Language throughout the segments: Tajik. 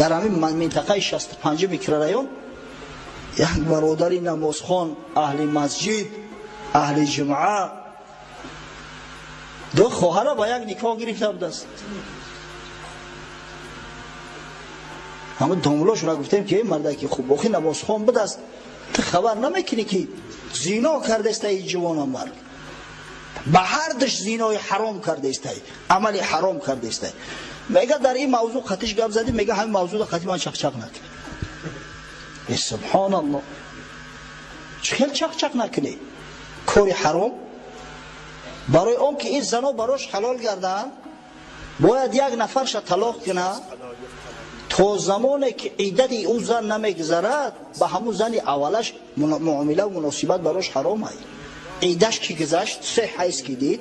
Дар ҳамин минтақаи 65 микрорайон як бародари намозхон, аҳли масҷид, аҳли ҷумъа, ду хоҳара ба як никоҳ гирифта будааст. Ҳамон домлошро гуфтем ки эй мардаки хуб, охи намозхон будааст, ту хабар намекунӣ ки зино кардааста ин ҷавонамард, ба ҳар душ зинои ҳаром кардааста, амали ҳаром кардааста. Мега дар ин мавзӯъ қатиш гап задӣ, мега ҳамин мавзӯъро қати ман чақчақ накунӣ. Э субҳоналлоҳ, чӣ хел чақчақ накунӣ? Кори ҳаром. Барои он ки ин зано барош ҳалол гарданд, бояд як нафарша талоқ кунад, то замоне ки иддати ӯ зан намегузарад, ба ҳамун зани аввалаш муомила ва муносибат барош ҳаром ай. Иддаш ки гузашт, се ҳайз ки дид,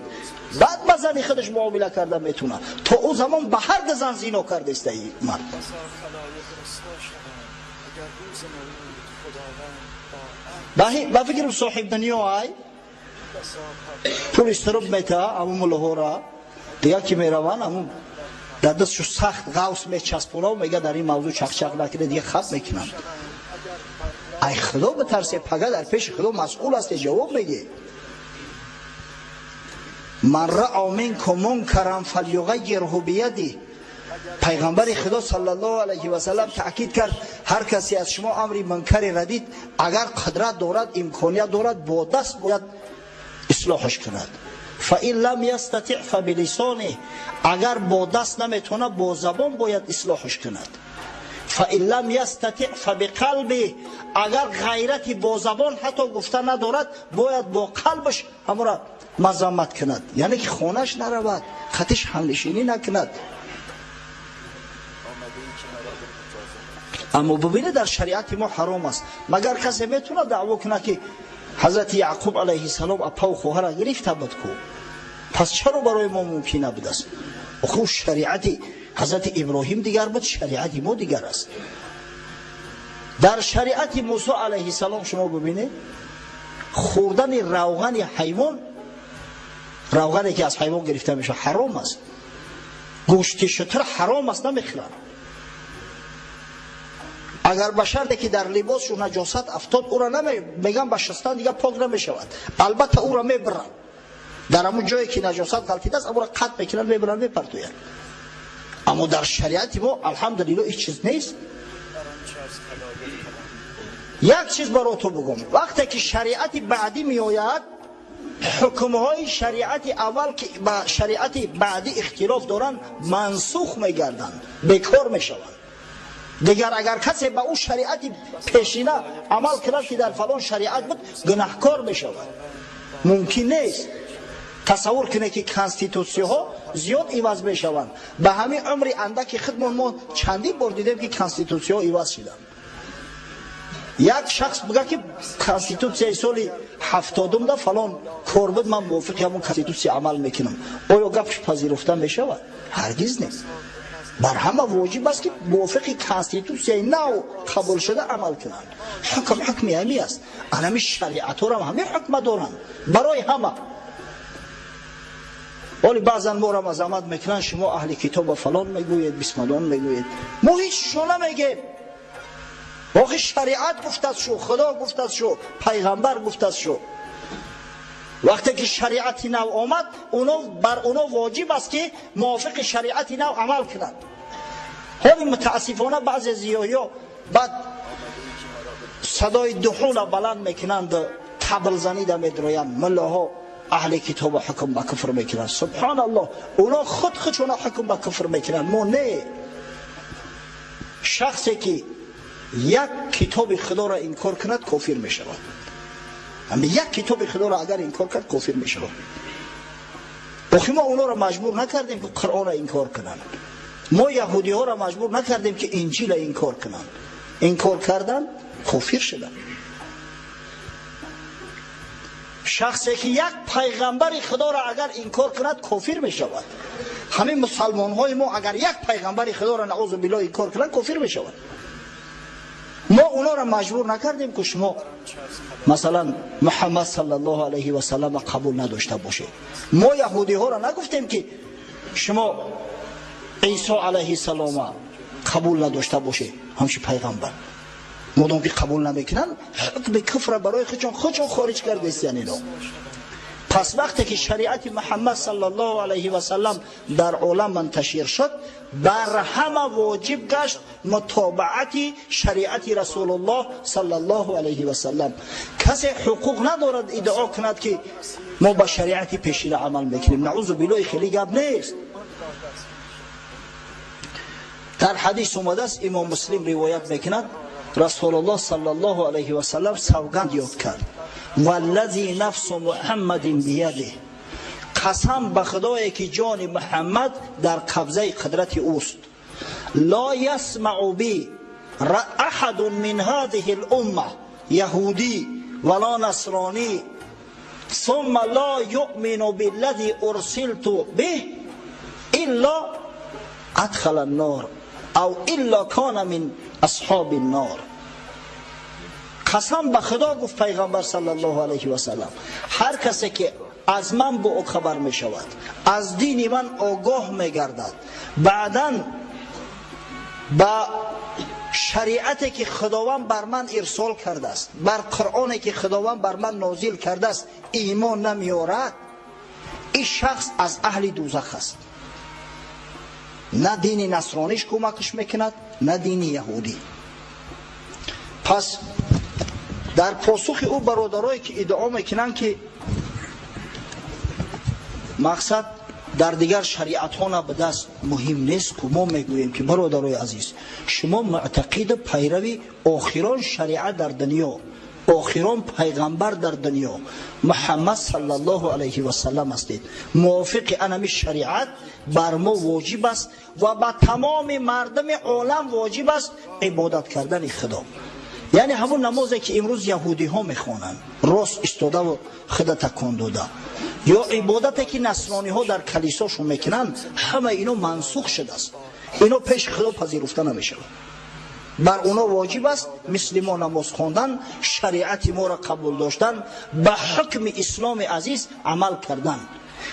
баъд ба зани худаш муомила карда метавонад. То ӯ замон ба ҳар ду зан зино кардаиста ин мард. Ба фикрам соҳиб дунё ай, пул истироб мета, аму муллоҳора дигар ки мераванд, аму дар дастшу сахт ғавс мечаспонав, мега дар ин мавзӯъ чақчақ накунед, дига хат мекунанд. Ай худо битарсе, пага дар пеши худо масъул ҳасте, ҷавоб мегӣ. Ман раъа минкум мункаран фалюғайирҳу бияди. Пайғамбари худо саллаллоҳу алайҳи васаллам таъкид кард, ҳар касе аз шумо амри мункаре дид, агар қудрат дорад, имконият дорад, бо даст бояд ислоҳаш кунад. فإن لم يستطع فبلسانه، агар бо даст наметавонад, бо забон бояд ислоҳаш кунад. فإن لم يستطع فبقلبه، агар ғайрати бо забон ҳатто гуфта надорад, бояд бо қалбаш ҳамонро мазаммат кунад, яъне ки хонаш наравад, хатиш ҳамнишинӣ накунад. Аммо бубинед, дар шариати мо ҳаром аст. Магар касе метавонад даъво кунад ки ҳазрати Яъқуб алайҳиссалом апаву хоҳара гирифта буд ку? Пас чаро барои мо мумкин набудааст? Охи шариати ҳазрати Иброҳим дигар буд, шариати мо дигар аст. Дар шариати Мусо алайҳиссалом шумо бубинед, хӯрдани равғани ҳайвон, равғане ки аз ҳайвон гирифта мешавад, ҳаром аст. Гӯшти шутур ҳаром аст, намехӯранд. Агар ба шарте ки дар либосшу наҷосат афтод, ӯро меган ба шустан дига пок намешавад. Албатта ӯро мебиранд, дар ҳамун ҷое ки наҷосат ғалтидааст, амӯро қатъ мекунанд, мебиранд, мепартоянд. Аммо дар шариати мо алҳамдулилло ҳеҷ чиз нест. Як чиз баро ту бугум, вақте ки шариати баъдӣ меояд, ҳукмҳои шариати аввал ки ба шариати баъдӣ ихтилоф доранд, мансух мегарданд, бекор мешаванд. Дигар агар касе ба ӯ шариати пешина амал кунад ки дар фалон шариат буд, гунаҳкор мешавад. Мумкин нест. Тасаввур кунед ки конститутсияҳо зиёд иваз мешаванд. Ба ҳамин умри андаки худмон мо чандин бор дидем ки конститутсияҳо иваз шиданд. Як шахс буга ки конститутсияи соли 70-да фалон кор буд, ман мувофиқи ҳамон конститутсия амал мекунам. Оё гапш пазируфта мешавад? Ҳаргиз нест. Бар ҳама воҷиб аст ки мувофиқи конститутсияи нав қабул шуда амал кунанд. Ҳукм ҳукми ҳами аст. Анами шариатҳоро ҳамин ҳукма доранд барои ҳама. Оли баъзан моро мазамат мекунанд, шумо аҳли китоба фалон мегӯед, бисмадон мегӯед. Мо ҳеҷ шо намегем. Охи шариат гуфтаст шу, худо гуфтаст шу, пайғамбар гуфтаст шу. Вақте ки шариати нав омад, бар оно воҷиб аст ки мувофиқи шариати нав амал кунанд. Ҳоли мутаассифона баъзе зиёиҳо баъд садои дуҳуна баланд мекунанд, таблзанида медроянд, муллоҳо аҳли китоба ҳукм ба куфр мекунанд. Субҳоналлоҳ, оно худ худшона ҳукм ба куфр мекунанд, мо не. Шахсе ки як китоби худоро инкор кунад, кофир мешавад. Як китоби худоро агар инкор кард, кофир мешавад. Охи мо онҳоро маҷбур накардем ки Қуръонро инкор кунанд. Мо яҳудиҳоро маҷбур накардем ки Инҷилро инкор кунанд. Инкор кардан, кофир шуданд. Шахсе ки як пайғамбари худоро агар инкор кунад, кофир мешавад. Ҳамин мусалмонҳои мо агар як пайғамбари худоро наузу биллоҳ инкор кунанд, кофир мешавад. Мо онҳоро маҷбур накардем ки шумо масалан Муҳаммад саллаллоҳу алайҳи васаллам қабул надошта бошед. Мо яҳудиҳоро нагуфтем ки шумо Исо алайҳиссалома қабул надошта боше ҳамчи пайғамбар. Модом ки қабул намекунанд, ҳукми куфра барои худшон хориҷ кардестиян ино. Пас вақте ки шариати Муҳаммад саллаллоҳу алайҳи васаллам дар олам манташир шуд, бар ҳама воҷиб гашт мутобаати шариати Расулуллоҳ саллаллоҳу алайҳи васаллам. Касе ҳуқуқ надорад иддао кунад ки мо ба шариати пешина амал мекунем. Наузу биллоҳи, хеле гап нест. Дар ҳадис омадааст, имом Муслим ривоят мекунад, Расулуллоҳ саллаллоҳу алайҳи васаллам савганд ёд кард: валлази нафсу Муҳаммадин биядиҳ, қасам ба Худое ки ҷони Муҳаммад дар қабзаи қудрати ӯст, ло ясмау би аҳадун мин ҳазиҳи лумма яҳудӣ вало насронӣ сумма ло юъмину биллади урсилту биҳ илла адхала ннор ав илла кана мин асҳоби ннор. Қасам ба Худо, гуфт пайғамбар саллаллоҳу алайҳи васаллам, ҳар касе ки аз ман хабар мешавад, аз дини ман огоҳ мегардад, баъдан ба шариате ки Худованд бар ман ирсол кардааст, бар Қуръоне ки Худованд бар ман нозил кардааст имон намеорад, ин шахс аз аҳли дӯзах аст. На дини насрониш кӯмакш мекунад, на дини яҳудӣ. Пас дар посухи ӯ бародарое ки иддао мекунанд ки мақсад дар дигар шариатҳо набудааст, муҳим нест ку, мо мегӯем ки бародарои азиз, шумо муътақиду пайрави охирон шариат дар дунё, охирон пайғамбар дар дунё Муҳаммад саллаллоҳу алайҳи васаллам ҳастед. Мувофиқи анами шариат бар мо воҷиб аст ва ба тамоми мардуми олам воҷиб аст ибодат кардани Худо. Яъне ҳамун намозе ки имрӯз яҳудиҳо мехонанд, рост истодаву худа такон дода, ё ибодате ки насрониҳо дар калисошон мекунанд, ҳама ино мансух шудааст, ино пеши Худо пазируфта намешавад. Бар оно воҷиб аст мисли мо намоз хондан, шариати моро қабул доштан, ба ҳукми исломи азиз амал кардан.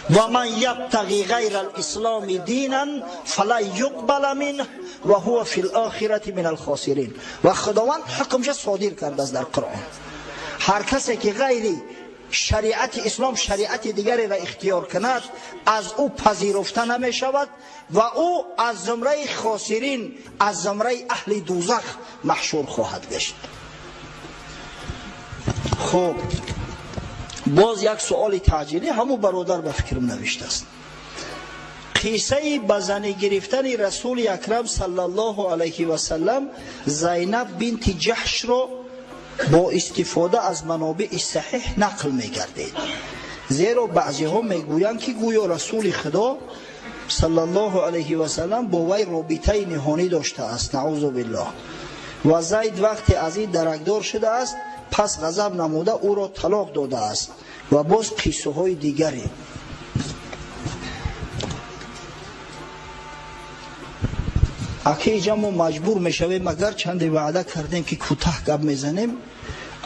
Ва ман ябтағи ғайра лисломи динан фалан юқбала минҳ ва ҳува фи лохирати мин алхосирин. Ва Худованд ҳукмша содир кардааст дар Қуръон. Ҳар касе ки ғайри шариати ислом шариати дигареро ихтиёр кунад, аз ӯ пазируфта намешавад ва ӯ аз зумраи хосирин, аз зумраи аҳли дӯзах маҳшур хоҳад гашт. Хуб, боз як суоли таъҷилӣ ҳамун бародар ба фикрам навиштааст. Қиссаи ба занӣ гирифтани Расули Акрам саллаллоҳу алайҳи васаллам Зайнаб бинти Ҷаҳшро бо истифода аз манобии саҳиҳ нақл мегардед, зеро баъзеҳо мегӯянд ки гӯё Расули Худо саллаллоҳу алайҳи васаллам бо вай робитаи ниҳонӣ доштааст, наузу биллоҳ, ва Зайд вақте аз ин даракдор шудааст, пас ғазаб намуда ӯро талоқ додааст ва боз қиссаҳои дигаре. Аки иҷа мо маҷбур мешавем, агар чанде ваъда кардем ки кӯтаҳ гап мезанем,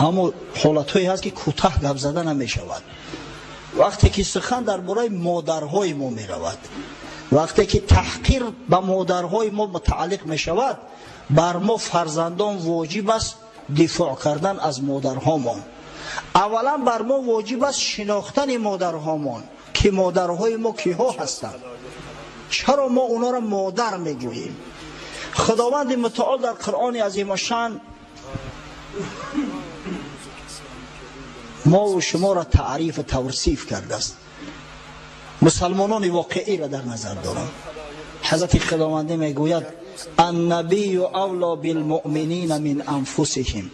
аммо ҳолатҳое ҳаст ки кӯтаҳ гап зада намешавад. Вақте ки сухан дар бораи модарҳои мо меравад, вақте ки таҳқир ба модарҳои мо мутааллиқ мешавад, бар мо фарзандон воҷиб аст дифоъ кардан аз модарҳомон. Аввалан бар мо воҷиб аст шинохтани модарҳомон, ки модарҳои мо киҳо ҳастанд, чаро мо онҳоро модар мегӯем. Худованди мутаол дар Қуръони азимушшаън мову шуморо таърифу тавсиф кардааст. Мусалмонони воқеиро дар назар дорам. Ҳазрати Худовандӣ мегӯяд: аннабию авло билмуъминина мин анфусиҳим.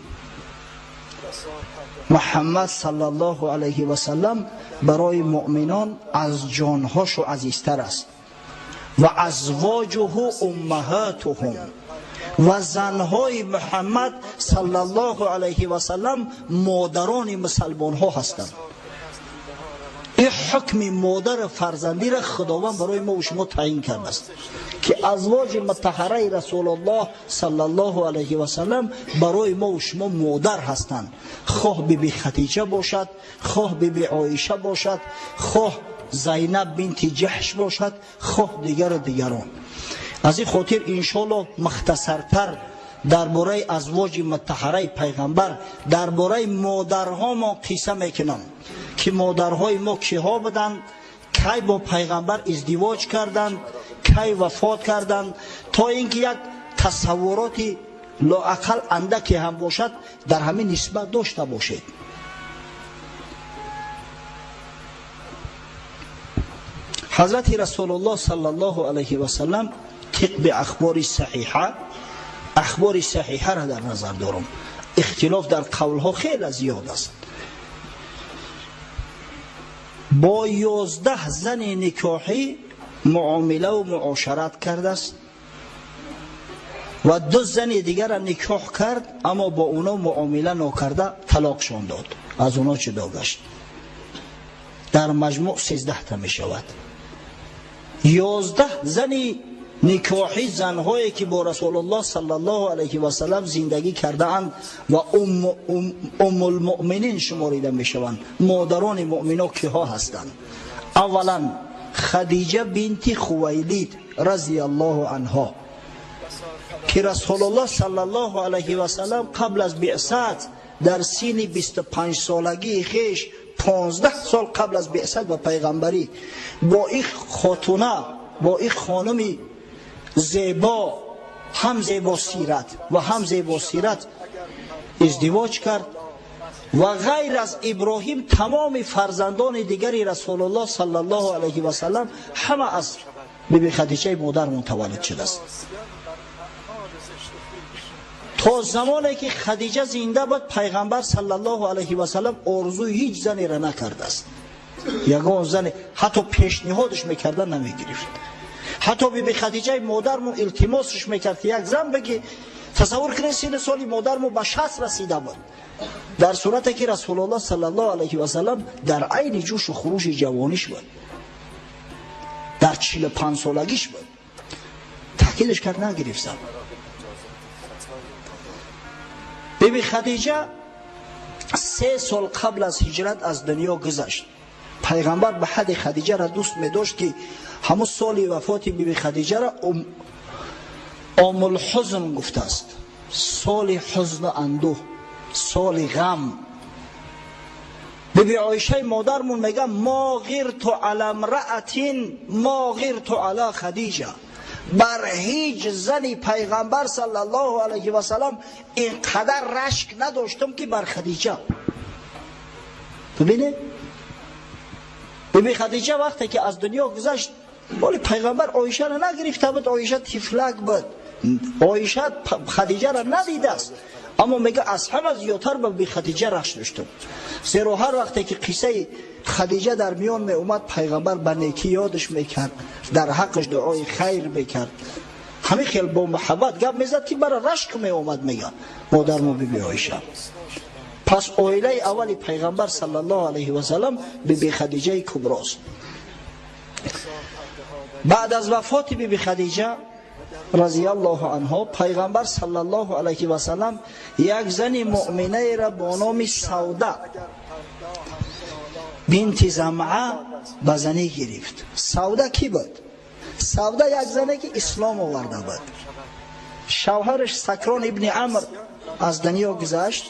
Муҳаммад саллаллоҳу алайҳи васаллам барои муъминон аз ҷонҳошу азизтар аст. Ва азвоҷуҳу уммаҳатуҳум, ва занҳои Муҳаммад саллаллоҳу алайҳи васаллам модарони мусалмонҳо ҳастанд. Ин ҳукми модару фарзандиро Худованд барои мо шумо таъин кардааст, ки азвоҷи мутаҳараи Расулуллоҳ саллаллоҳу алайҳи васаллам барои мо шумо модар ҳастанд. Хоҳ биби Хатиҷа бошад, хоҳ биби Оиша бошад, хоҳ Зайнаб бинти Ҷаҳш бошад, хоҳ дигару дигарон. Аз ин хотир иншоаллоҳ мухтасартар дар бораи азвоҷи муттаҳараи пайғамбар, дар бораи модарҳо мо қисса мекунам, ки модарҳои мо киҳо буданд, кай бо пайғамбар издивоҷ карданд, кай вафот карданд, то ин ки як тасаввуроти лоақал андаке ҳам бошад дар ҳамин нисбат дошта бошед. Ҳазрати Расулуллоҳ саллаллоҳу алайҳи васаллам тибқи ахбори саҳиҳа, ахбори саҳиҳаро дар назар дорам, ихтилоф дар қавлҳо хеле зиёд аст, бо 11 зани никоҳӣ муомилаву муошарат кардааст ва 2 зани дигарро никоҳ кард, аммо бо уно муомила нокарда талоқшон дод, аз уно ҷудо гашт. Дар маҷмӯъ 13 та мешавад. 11 зани никоҳӣ, занҳое ки бо Расулуллоҳ саллаллоҳу алайҳи васаллам зиндагӣ кардаанд ва уммулмуъминин шуморида мешаванд. Модарони муъмино киҳо ҳастанд? Аввалан Хадиҷа бинти Хувайлид разияллоҳу анҳо, ки Расулуллоҳ саллаллоҳу алайҳи васаллам қабл аз биъсат дар синни 25 солагии хеш, 15 сол қабл аз биъсат ба пайғамбарӣ, бо ин хотуна, бо ин хонуми зебо, ҳам зебосират ва ҳам зебосират издивоҷ кард ва ғайр аз Иброҳим тамоми фарзандони дигари Расулуллоҳ саллаллоҳу алайҳи васаллам ҳама аз биби Хадиҷаи модар мутаваллид шудааст. То замоне ки Хадиҷа зинда буд, пайғамбар саллаллоҳу алайҳи васаллам орзуи ҳеҷ занеро накардааст. Ягон зане ҳатто пешниҳодаш мекарда намегирифт. Ҳатто биби Хадиҷаи модармон илтимосш мекард, ки як зан бигӣ. Тасаввур кунед, синни соли модармон ба 60 расида буд, дар сурате ки Расулуллоҳ саллаллоҳу алайҳи васаллам дар айни ҷӯшу хурӯши ҷавониш буд, дар 45 солагиш буд. Таъкидаш кард, нагирифт зан. Биби Хадиҷа 3 сол қабл аз ҳиҷрат аз дунё гузашт. Пайғамбар ба ҳадди Хадиҷаро дӯст медошт, ки ҳамун соли вафоти биби Хадиҷаро омулҳузн гуфтааст, соли ҳузну андӯҳ, соли ғам. Биби Оишаи модармон мегӯяд: мо ғирту ала мраатин мо ғирту ала Хадиҷа. Бар ҳеҷ зани пайғамбар саллаллоҳу алайҳи васаллам ин қадар рашк надоштам, ки бар Хадиҷа. Бибинед, биби Хадиҷа вақте ки аз дунё гузашт, вале пайғамбар Оишаро нагирифта буд, Оиша тифлак буд, Оиша Хадиҷаро надидааст, аммо мегӯяд аз ҳама зиёдтар ба биби Хадиҷа рашк доштам, зеро ҳар вақте ки қиссаи Хадиҷа дар миён меомад, пайғамбар ба некӣ ёдаш мекард, дар ҳаққаш дуои хайр мекард. Ҳамин хел бо муҳаббат гап мезад, ки бара рашк меомад, мегӯяд модармо биби Оиша. Пас оилаи аввали пайғамбар саллаллоҳу алайҳи васаллам биби Хадиҷаи куброст. Баъд аз вафоти биби Хадиҷа разияллоҳу анҳо, пайғамбар саллаллоҳу алайҳи васаллам як зани муъминаеро бо номи Савда бинти Замъа ба занӣ гирифт. Савда кӣ буд? Савда як зане ки ислом оварда буд. Шавҳараш Сакрон ибни Амр аз дунё гузашт.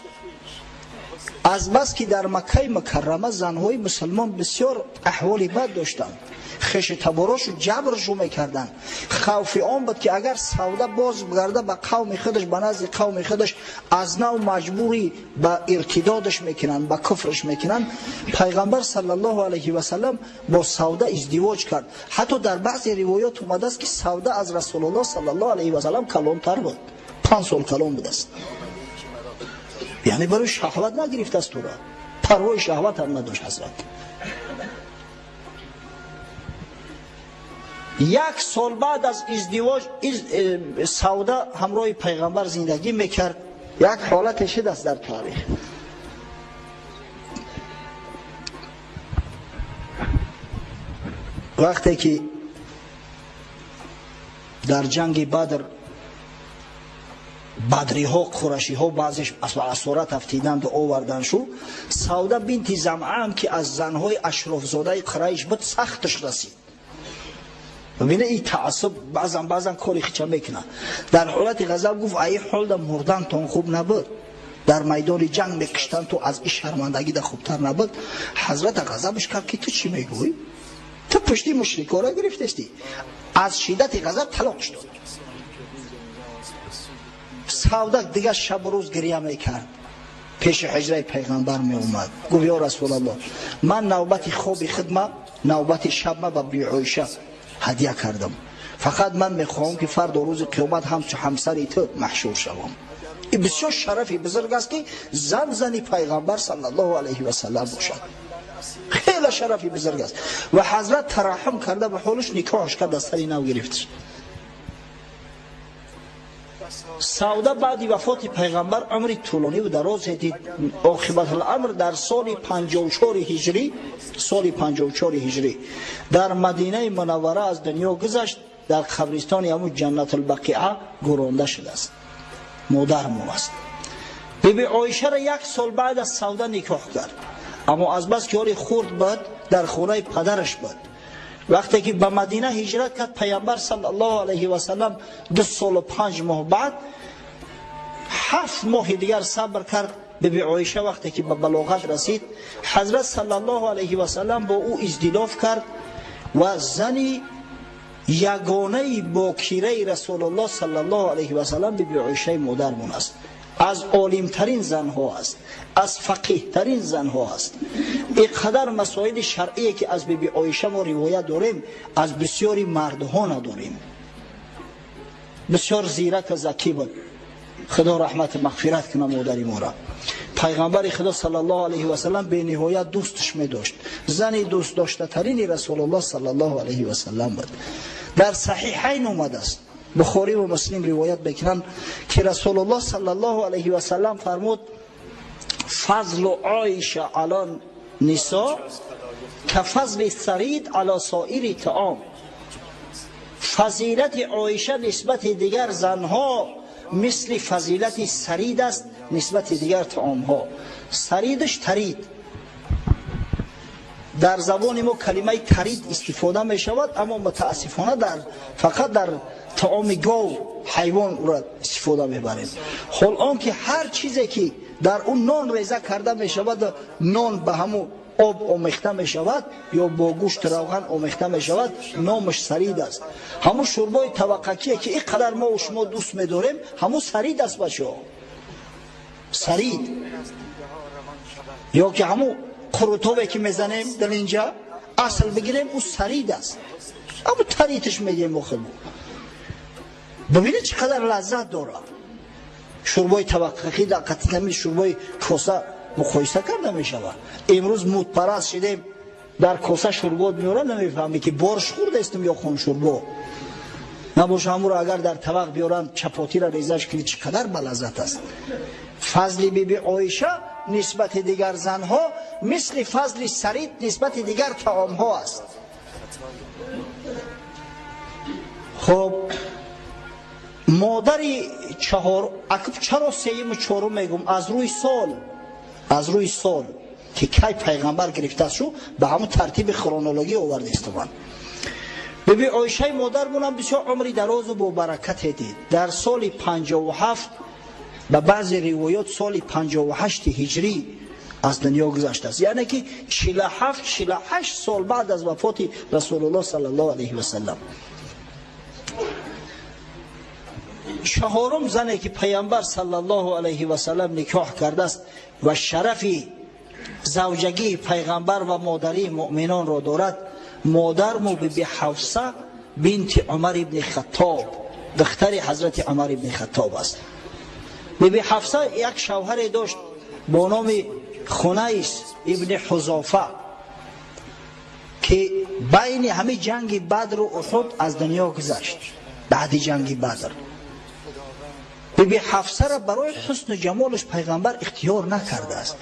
Аз бас ки дар Маккаи Мукаррама занҳои мусулмон бисёр аҳволи бад доштанд, хеши таборошу ҷабршу мекарданд, хавфи он буд, ки агар Савда боз гарда ба қавми худаш, ба назди қавми худаш, аз нав маҷбурӣ ба иртидодаш мекунанд, ба куфрш мекунанд. Пайғамбар саллаллоҳу алайҳи васаллам бо Савда издивоҷ кард. Ҳатто дар баъзе ривоят омадааст, ки Савда аз Расулуллоҳ саллаллоҳу алайҳи васаллам калонтар буд, 5 сол калон будааст. Яъне барои шаҳват нагирифтааст ӯро, парвои шаҳват ҳам надошт ҳазрат. 1 сол баъд аз издивоҷ Савда ҳамроҳи пайғамбар зиндагӣ мекард. Як ҳолате шудааст дар таърих. Вақте ки дар ҷанги Бадр бадриҳо, қурашиҳо баъзеш асорат афтиданду овардан шу, Савда бинти Замъаам, ки аз занҳои ашрофзодаи Қурайш буд, сахташ расид. Бибинед, ин таассуб баъзан баъзан кори хича мекунад. Дар ҳолати ғазаб гуфт: ай ҳолда мурдантон хуб набуд, дар майдони ҷанг мекуштанд, ту аз ин шармандагида хубтар набуд? Ҳазрата ғазабаш кард, ки ту чӣ мегӯӣ? Ту пушти мушрикора гирифтестӣ. Аз шиддати ғазаб талоқш дод. Савда дигар шабу рӯз гиря мекард, пеши ҳуҷраи пайғамбар меомад, гуфт: ё Расулаллоҳ, ман навбати хоби хидма, навбати шабма ба Биби Оиша ҳадя кардам, фақат ман мехоҳам, ки фардо рӯзи қиёмат ҳамчу ҳамсари ту маҳшур шавам. Ин бисёр шарафи бузург аст, ки зан зани пайғамбар саллаллоҳу алайҳи васаллам бошад. Хеле шарафи бузург аст. Ва ҳазрат тараҳҳум карда ба ҳолаш, никоҳаш кард, аз сари нав гирифтш. Савда баъди вафоти пайғамбар умри тӯлониву дарозе дид. Оқибатуламр дар соли 54 ҳиҷрӣ, соли 54 ҳиҷрӣ дар Мадинаи Мунаввара аз дунё гузашт. Дар қабристони ҳамун Ҷаннатулбақиа гӯронда шудааст. Модармон аст. Биби Оишаро як сол баъд аз Савда никоҳ кард, аммо азбас ки ҳоли хурд буд, дар хонаи падараш буд. Вақте ки ба Мадина ҳиҷрат кард пайғамбар саллаллоҳу алайҳи васаллам, 2 солу 5 моҳ баъд, 7 моҳи дигар сабр кард. Биби Оиша вақте ки ба балоғат расид, ҳазрат саллаллоҳу алайҳи васаллам бо ӯ издилоф кард ва зани ягонаи бокираи Расулуллоҳ саллаллоҳу алайҳи васаллам Биби Оишаи модармон аст. Аз олимтарин занҳо аст, аз фақиҳтарин занҳо аст. Ин қадар масоили шаръие, ки аз Биби Оиша мо ривоят дорем, аз бисёри мардҳо надорем. Бисёр зирака, закӣ буд. Худо раҳмати мағфират кунад модари моро. Пайғамбари Худо саллаллоҳу алайҳи васаллам бениҳоят дӯстш медошт. Зани дӯстдоштатарини Расулуллоҳ саллаллоҳу алайҳи васаллам буд. Дар Саҳиҳайн омадааст, Бухорӣ ва Муслим ривоят мекунанд, ки Расулуллоҳ саллаллоҳу алайҳи васаллам фармуд: فضل عایشه علی النساء كفضل الثرید علی سایر الطعام. فضیلت عایشه نسبت دیگر زنها مثل فضیلت سرید است نسبت دیگر طعامها. سریدش ترید. Дар забони мо калимаи тарид истифода мешавад, аммо мутаассифона дар фақат дар таоми гов, ҳайвон ӯро истифода мебарем. Ҳол он ки ҳар чизе, ки дар он нон реза карда мешавад, нон ба ҳамун об омехта мешавад ё бо гӯшт, равған омехта мешавад, номаш сарид аст. Ҳамун шӯрбои таваққакие, ки ин қадар мо шумо дӯст медорем, ҳамун сарид аст, бачаҳо, сарид. Ё ки ҳамун қурутобе, ки мезанем дар инҷа, асл бигирем, ӯ сарид аст, аммо тариташ мегӯем мо худмо. Бибинед, чӣ қадар лаззат дорад шӯрбои таваққақӣ дар қатитами шӯрбои коса муқоиса карда мешавад. Имрӯз мудпараст шидем, дар коса шӯрбо меорам, намефаҳмӣ, ки борщ хӯрдаистам ё хуншӯрбо. Набоша, ҳамуро агар дар тавақ биёранд, чапотира резаш кунӣ, чӣ қадар балаззат аст. Фазли Биби Оиша нисбати дигар занҳо мисли фазли сарид нисбати дигар таомҳо аст. Хуб, модари чаҳор акб. Чаро сеюму чорум мегум? Аз рӯи сол, аз рӯи сол, ки кай пайғамбар гирифтааст шу, ба ҳамун тартиби хронологӣ овардаистуман. Биби Оишаи модармонам бисёр умри дарозу бобаракате дид. Дар соли 57, ба баъзе ривоёт соли 58-и ҳиҷрӣ аз дунё гузаштааст, яъне ки 47, 48 сол баъд аз вафоти Расулуллоҳ саллаллоҳу алайҳи васаллам. Чаҳорум зане, ки Пайғамбар саллаллоҳу алайҳи васаллам никоҳ кардааст ва шарафи завҷагии пайғамбар ва модарии муъминонро дорад, модарму Биби Ҳафса бинти Умар ибни Хаттоб, духтари ҳазрати Умар ибни Хаттоб аст. Биби Ҳафса як шавҳаре дошт бо номи Хунайс ибни Ҳузофа, ки байни ҳамин ҷанги Бадру Уҳуд аз дунё гузашт. Баъди ҷанги Бадр Биби Ҳафсара барои ҳусну ҷамолаш пайғамбар ихтиёр накардааст.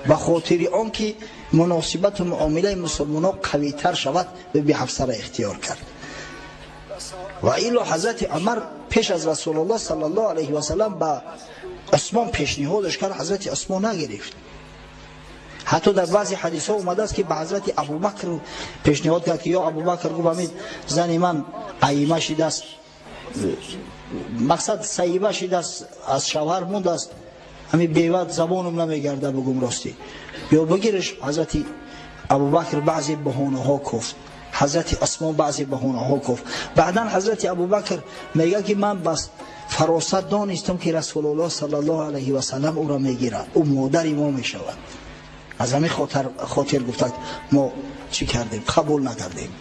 Ба хотири он ки муносибату муомилаи мусулмонҳо қавитар шавад, Биби Ҳафсара ихтиёр кард. Ва илло ҳазрати Умар пеш аз Расулуллоҳ саллаллоҳу алайҳи васаллам ба Усмон пешниҳодаш кард, ҳазрати Усмон нагирифт. Ҳатто дар баъзе ҳадисҳо омадааст, ки ба ҳазрати Абубакр пешниҳод кард, ки ё Абубакр, гуфт, ҳамин зани ман аима шидааст, мақсад саиба шидааст, аз шавҳар мондааст, ҳамин беват забонам намегарда, бугум ростӣ, ё бигириш. Ҳазрати Абубакр баъзе баҳонаҳо гуфт, ҳазрати Усмон баъзе баҳонаҳо гуфт. Баъдан ҳазрати Абубакр мегӯяд, ки ман бас фаросат донистам, ки Расулуллоҳ саллаллоҳу алайҳи васаллам ӯро мегирад, ӯ модари мо мешавад. Аз ҳамин хотир гуфтад, мо чӣ кардем, қабул накардем.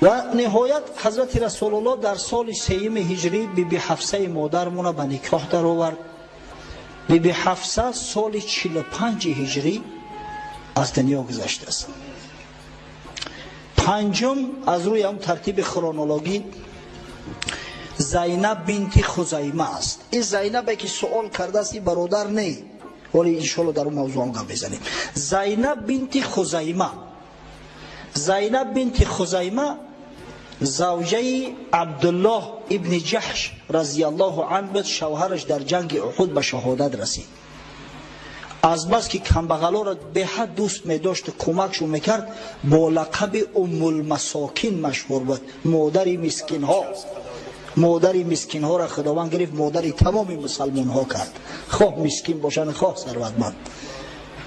Ва ниҳоят ҳазрати Расулуллоҳ дар соли сеюми ҳиҷрӣ биби Ҳафсаи модармона ба никоҳ даровард. Биби Ҳафса соли 45-и ҳиҷрӣ аз дунё гузаштааст. Панҷум аз рӯи ҳам тартиби хронологӣ Зайнаб бинти Хузайма аст. Ин Зайнабе, ки суол кардааст, ин бародар не, вале иншоалло дар он мавзӯъ ҳам гап мезанем. Зайнаб бинти Хузайма, Зайнаб бинти Хузайма завҷаи Абдуллоҳ ибни Ҷаҳш разияллоҳу анҳу буд. Шавҳараш дар ҷанги Уҳуд ба шаҳодат расид. Азбаски камбағалоро беҳад дӯст медошту кӯмакшон мекард, бо лақаби Уммулмасокин машҳур буд, модари мискинҳо. Модари мискинҳоро Худованд гирифт, модари тамоми мусалмонҳо кард, хоҳ мискин бошанд, хоҳ сарватманд.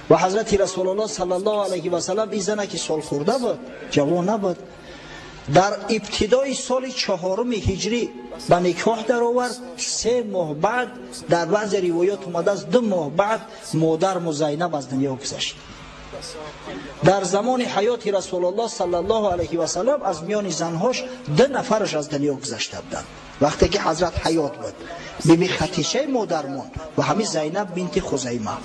Ва ҳазрати Расулуллоҳ саллаллоҳу алайҳи васаллам ин зана, ки солхӯрда буд, ҷавон набуд, дар ибтидои соли чаҳоруми ҳиҷрӣ ба никоҳ даровард. 3 моҳ баъд, дар баъзе ривоят омадааст, 2 моҳ баъд, модарму Зайнаб аз дунё гузашт. Дар замони ҳаёти Расулуллоҳ саллаллоҳу алайҳи васаллам аз миёни занҳош ду нафараш аз дунё гузашта буданд, вақте ки ҳазрат ҳаёт буд: биби Хатишаи модармон ва ҳамин Зайнаб бинти Хузайма,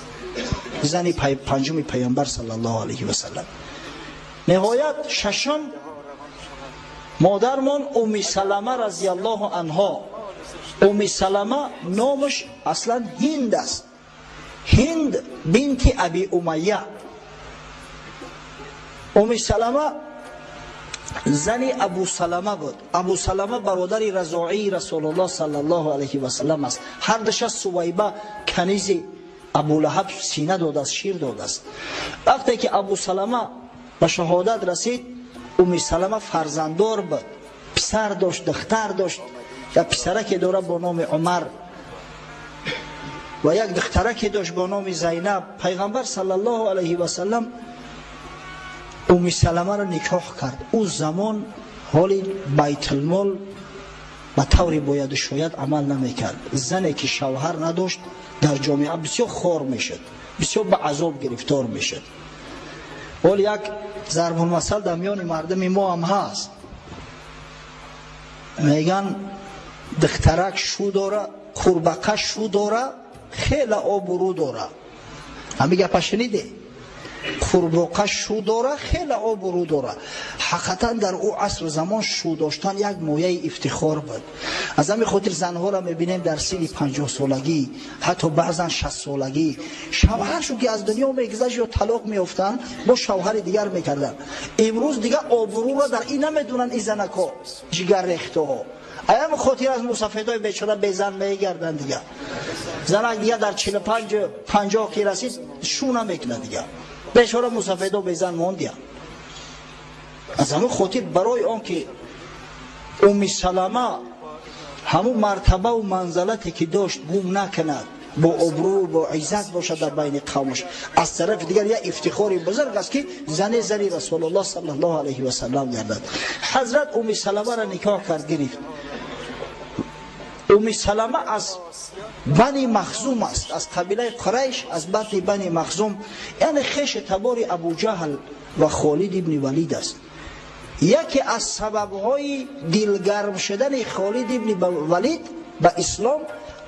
зани панҷуми Паёмбар саллаллоҳу алайҳи васаллам. Ниҳоят шашум модармон Уми Салама разияллоҳу анҳо. Уми Салама номаш аслан Ҳинд аст, Ҳинд бинти Аби Умайя. Уми Салама зани Абу Салама буд. Абу Салама бародари разоии Расулуллоҳ саллаллоҳу алайҳи васаллам аст. Ҳардуша Сувайба, канизи Абулаҳаб, сина додааст, шир додааст. Вақте ки Абу Салама ба шаҳодат расид, Уми Салама фарзанддор буд, писар дошт, духтар дошт. Як писараке дорад бо номи Умар ва як духтараке дошт бо номи Зайнаб. Пайғамбар саллаллоҳу алайҳи васаллам Уми Саламаро никоҳ кард. Ӯ замон ҳоли байтулмол ба тавре бояду шояд амал намекард. Зане ки шавҳар надошт, дар ҷомеа бисёр хор мешуд, бисёр ба азоб гирифтор мешуд. Ҳол як зарбулмасал дар миёни мардуми мо ҳам ҳаст, меган: духтарак шу дора, қурбақа шу дора, хела обрӯ дора. Ҳами гапа шуниде? Қурбоқа шу дора, хеле обрӯ дора. Ҳақиқатан дар ӯ асру замон шу доштан як мояи ифтихор буд. Аз ҳамин хотир занҳоро мебинем, дар синни 50-солагӣ, ҳатто баъзан 60-солагӣ шавҳаршон ки аз дунё мегузашт ё талоқ меёфтанд, бо шавҳари дигар мекарданд. Имрӯз дигар обрӯро дар ин намедонанд ин занакҳо, ҷигаррехтаҳо. Аями хотир аз мусафедои бечора безан мегарданд. Дигар занак дигар дар 45, 50 ки расид, шу намекунад. Дигар бечора мусафедо безан мондиянд. Аз ҳамон хотир, барои он ки Уми Салама ҳамун мартабаву манзалате ки дошт гум накунад, бо обрӯ, бо иззат бошад дар байни қавмаш, аз тарафи дигар як ифтихори бузург аст, ки зане зани Расулуллоҳ саллаллоҳу алайҳи васаллам гардад, ҳазрат Уми Саламаро никоҳ кард, гирифт. Уми Салама аз Бани Махзум аст, аз қабилаи Қурайш, аз батни Бани Махзум, яъне хеши табори Абуҷаҳл ва Холид ибни Валид аст. Яке аз сабабҳои дилгарм шудани Холид ибни Валид ба ислом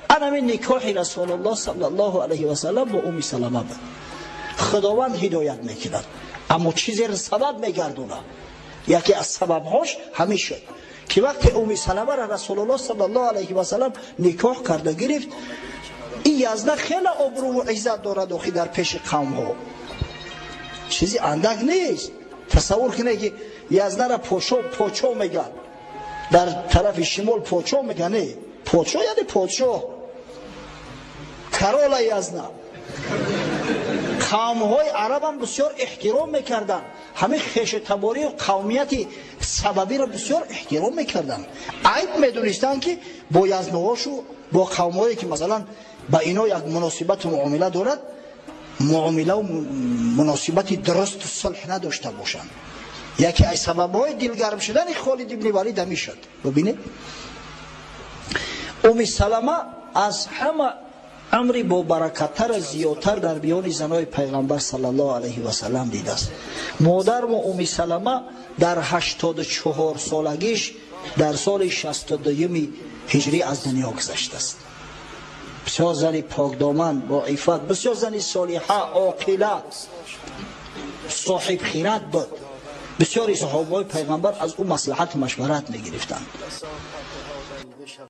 анами никоҳи Расулуллоҳ саллаллоҳу алайҳи васаллам бо Уми Салама буд. Худованд ҳидоят мекунад, аммо чизеро сабаб мегардонад. Яке аз сабабҳош ҳамин шуд, ки вақте Уми Саламаро Расулуллоҳ саллаллоҳу алайҳи васаллам никоҳ карда гирифт, ин язда хеле обрӯву иззат дорад. Охи дар пеши қавмҳо чизи андак нест. Тасаввур кунед, ки язнара подшо, подшо мегӯянд. Дар тарафи шимол подшо мегӯянд. Не, подшо яъне подшоҳ, корола язна. Қавмҳои арабам бисёр эҳтиром мекарданд. Ҳамин хешутаборию қавмияти сабабиро бисёр эҳтиром мекарданд. Айб медонистанд, ки бо язнуҳошу, бо қавмҳое, ки масалан ба ино як муносибату муомила дорад, муомилаву муносибати дурусту сулҳ надошта бошанд. Яке аз сабабҳои дилгарм шудани Холид ибни Валид ҳамин шуд. Бубинед, Уми Салама аз ҳама амри бобаракаттара зиёдтар дар биёни занои Пайғамбар саллаллоҳу алайҳи васалам дидааст. Модармо Уми Салама дар 84 солагиш дар соли 62-юми ҳиҷрӣ аз дунё гузаштааст. Бисёр зани покдоман, боиффат, бисёр зани солиҳа, оқила, соҳибхират буд. Бисёри саҳобаҳои Пайғамбар аз ӯ маслиҳату машварат мегирифтанд.